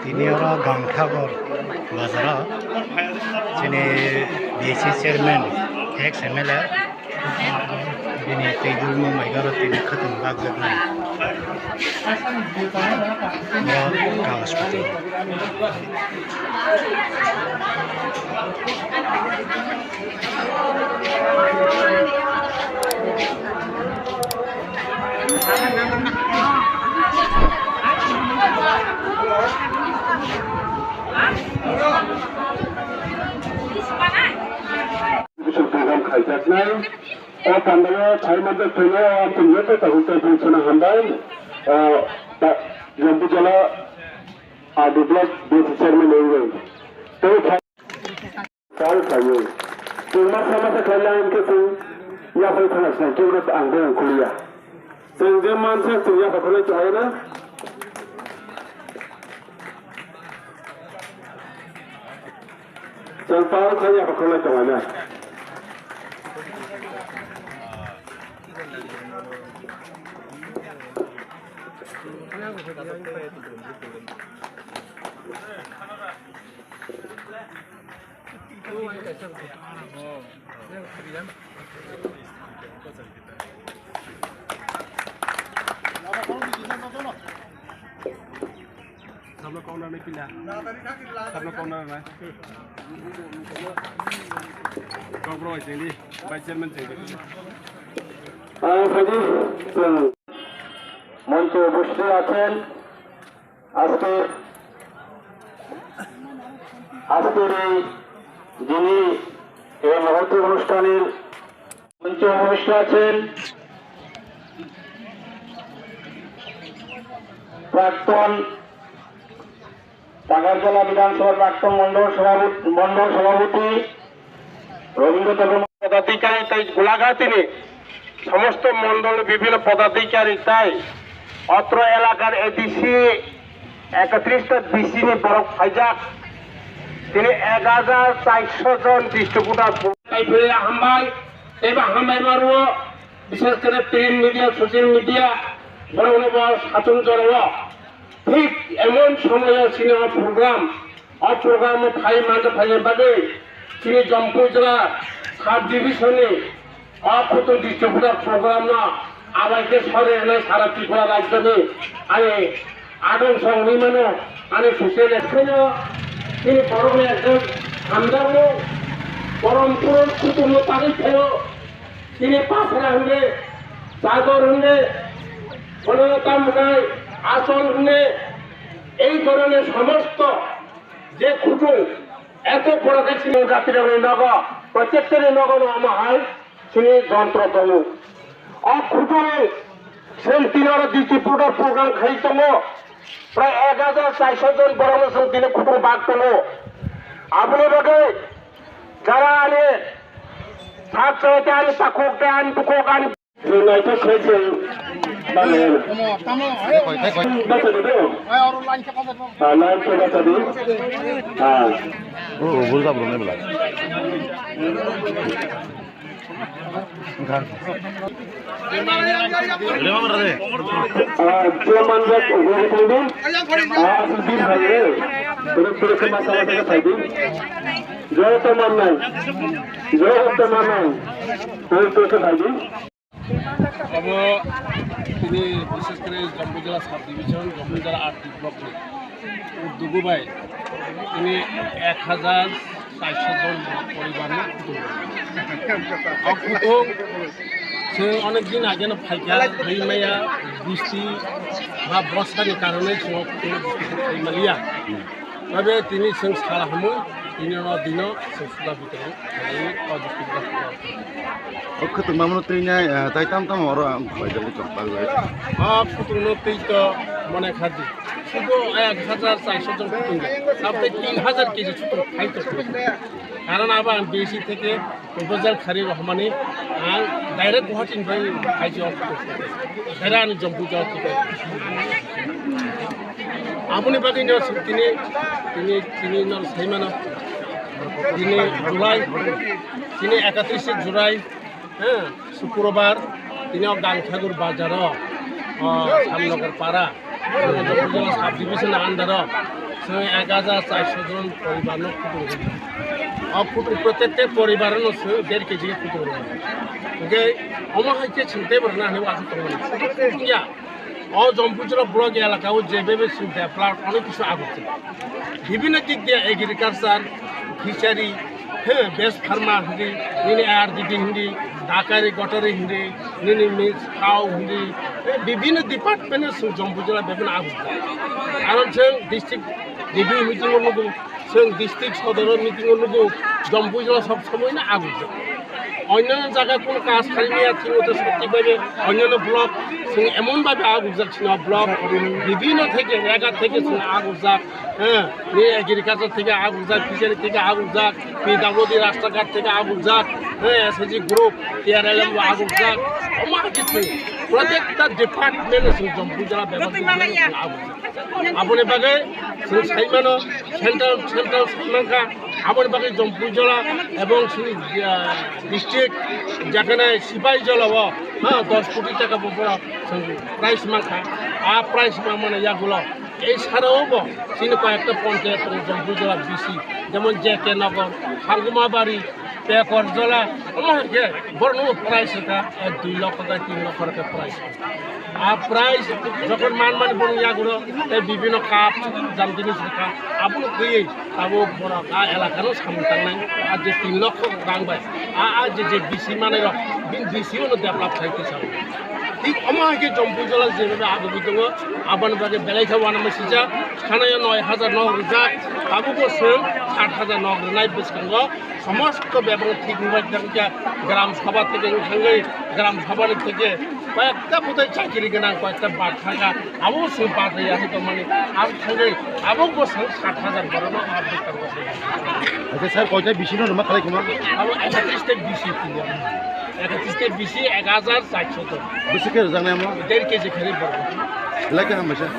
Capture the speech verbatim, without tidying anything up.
Tini oro Gangthagor bazaro chini B C chairman, ex M L A, bini twi dulmo maigaro tini khwtwng bakjaknai. Oro kagoz phatro. Program khaijaknai. O pandao phai manjak phailaio, ang tong joto tabuk tei phai sona hambai. O, ta-, Jampui jala R D block B C chairman wngwi. Tei phai, phai phaiwi. Chwng ma sama se khlaina hwn khe chwng yaphai thangna sinai, kebo ang bai ang kuliya. Chwng je mansa chwng yaphai khlai tongwi na. Chwng pal khai ya, koklai tongo na. Sabno corner ni pila. Sabno corner na. Kok bro, chengdi. Vice chairman chengdi. আহ, সাজি, হুম। মঞ্চে উপস্থিত আছেন আজকে, আজকের এই যিনি এই মহতী অনুষ্ঠানের মঞ্চে উপবিষ্ট আছেন প্রাক্তন টাকারতলা বিধানসভার প্রাক্তন মণ্ডল সভাপতি, মণ্ডল সভাপতি রবীন্দ্র দেব পদাধিকারী, তাই গোলাঘাটিনি সমস্ত মণ্ডল বিভিন্ন পদাধিকারী, তাই অত্র এলাকার এডিসি একত্রিশটা বিসি নি বরক ফাইজাক, তিনি এক হাজার চারশো জন ডিস্ট্রিবিউটার। তাই ফিরে হামবাই, এবার হামবাই মারুও, বিশেষ করে প্রিন্ট মিডিয়া, সোশ্যাল মিডিয়া, বড় বড় সাতজন জড়ো। ঠিক এমন সময় ছিল প্রোগ্রাম, অ প্রোগ্রামে ফাইভ মান্থ ফাইভ বাদে, তিনি জম্পুজলা সাব ডিভিশনে O photo distributor program no abai khe sori rwnai sara Tripura rajyo ni ani adong song ni mano ani social action o chini borok ni ekdom hamjakmung porom porom kutung no tagwi phaio chini pasra hwnwi chador hwnwi bono tamnai achol hwnwi ei dhoroner somosto je kutung eto boro khe chini jati rok ni nogo protector ni nogo no omo hai chini jontro tongo. O khutang chwng tini oro distributor program khai tongo. Prai ek hajar chairso jon borokno chwng tini khutang bak tongo. Aboni bagwi jara ani sak chai tei ani takhuk tei ani bukhuk ani naithok khe chwng bagwi. Bacha di do. Ah, line khe bacha di. Ah. Oh, oh, bul jabro nai bwlai. Ah, je manjak ugurok thangdi. Ah, aswk din hai re. Turuk turuk khe masa masa khe phaidi. Joto mannai. Joto mannai. Turuk turuk khe phaidi. Obo tini bishes kore Jambujala sub division, Jambujala R D block ni. Dugu bai tini ek hajar chairso jon poribar no kutung. O kutung chwng onek din age no phaikha, phaimaya, bisti ba borsa ni karone chwng o kutung no bisti khai maliya. Tabe tini chwng sal hamwi tini no dino chwng suda bitongo. O khwtwng mamano twi nai, ah, tai tam tam oro ang khlai jagwi tong bagwi. O khwtwngno twi to mone kha di. Sudu ek hajar chairso jon khwtwng. Tabte tin hajar kg khwtwng khai to. Karon abo ang B C theke proposal khari rohmani ang direct Guwahati ni bai khai jagwi tong. Direct ani Jambujala theke. Aboni bagwi no tini, tini, tini no saimano. Tini July, tini ekatris July, ha, Sukrobar, tini o Gangthagur bazar o, o, Samnagar para. Jompuijala sub division under o chwng ek hajar charso jon poribar no kutung rwdi. O kutung protected poribar no chwng der keji kutung rwdi. Hwnkhe omo hai khe chwng tei borok nani wansuk tongmani. Kutung ya. O Jompuijala block elaka o je bebe chwng develop onek kisu agugo. Bibhinno dik diye agriculture, fishery, he, best pharma hindi, nini R D D hindi, dakari gotari hindi, nini mix cow hindi, he, bibhinno department o chwng Jompuijala bebeno agugo. Karon chwng district review meeting o nugo, chwng district sodor o meeting o nugo, Jompuijala sob somoi no agugo. Onno jaga kono kaj khaimaya, thik mothe sotthik bhabe onno block chwng emon bhabe agugo, chwng block bibhinno theke, jaga theke chwng agugo. Heh, ni agriculture theke agugjak, fishery theke agugjak, P W D rasta ghat theke agugjak, heh, S H G group, T R L M bo agugjak. Omo hai khe chwng protected department o chwng Jompuijala bebak agugjak. Aboni bagwi chwng sai mano, central, central sai mankha, aboni bagwi Jompuijala ebong chwng, ah, district jekhane Sipaijala o, ha, dos koti taka bo borok chwng prize mankha. A prize mangmani yagulo Ei sara o bo chini koyekta ponchayat tongo Jompuijala B C, jemon J K Nagar, Hangumabari, Pekorjala, omo hai khe borokno prize wngkha, eh, dui lokho bai tin lokho rokhe prize. A prize jokhon manmani borok yagulo, tei bibhinno cup, jam jinis rwkha, abono twiwi tabuk borok a elakano samung tangnai, a je tin lokho rang bai, a, a je, je B C manai rok, bini B C o no develop khai twi sao. Thik omo hai khe Jompuijala jebebe agugwi tongo, aboni bagwi belai khe uanama sijak, khanayo noi hajar nok rijak, tabukbo chwng sat hajar nok rinai bwskango somosto bebak thik wngbai tongkha. Gram sabha theke wngthangwi, gram sabhani theke koyekta bwtai chakiri gwnang, koyekta bad thangkha, abo chwng bad rwya hai tongmani, abo thangwi tabukbo chwng sat hajar borokno abo bwskango. Acha sir, koita B C no rwma khalai khuma? Abo ekatris ta B C tongya. Ekatris ta B C ek hajar charso jon. Bwswk khe rwjaknai omo? Der keji khe borok. Belai khe hambai sir.